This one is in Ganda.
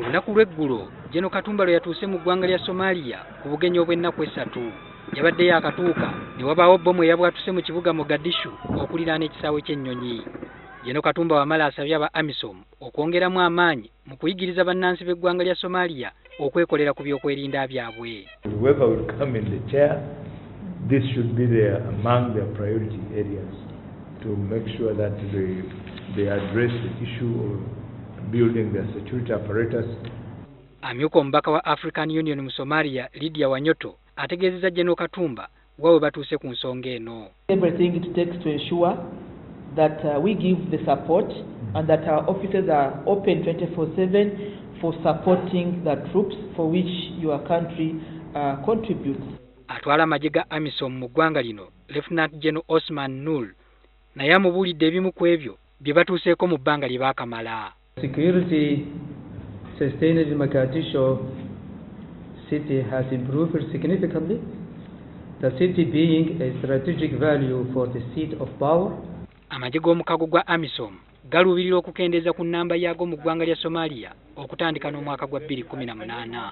Olunaku lw'eggulo General Katumba lwe yatuuse mu ggwanga lya Somalia ku bugenyi obw'ennaku 3. Yabadde yaakatuuka ne wabaawo bbomu eyabwatuse mu kibuga Mogadishu okuliraana ekisaawe ky'ennyonyi. General Katumba Wamala asabye aba AMISOM okwongeramu amaanyi mu kuyigiriza bannansi b'eggwanga lya Somalia okwekolera ku byokwerinda byabwe. Whoever will come in the chair, this should be there among their priority areas to make sure that they address the issue of building their security apparatus. Amyuka omubaka wa African Union mu Somalia, Lydia Wanyoto, ategeezezza General Katumba wa we batuuse ku nsonga eno. Everything it takes to ensure that we give the support and that our offices are open 24/7 for supporting the troops for which your country contributes. Atwala amagye ga AMISOM mu ggwanga lino, Lieutenant General Osman Nur, naye amubuulidde ebimu ku ebyo bye batuuseeko mu bbanga lye baakamala. Security sustained in Mogadishu city has improved significantly, the city being a strategic value for the seat of power. Amagye g'omukago gwa AMISOM galuubirira okukendeeza ku nnamba yaago mu ggwanga lya Somalia okutandika n'omwaka gwa 2018.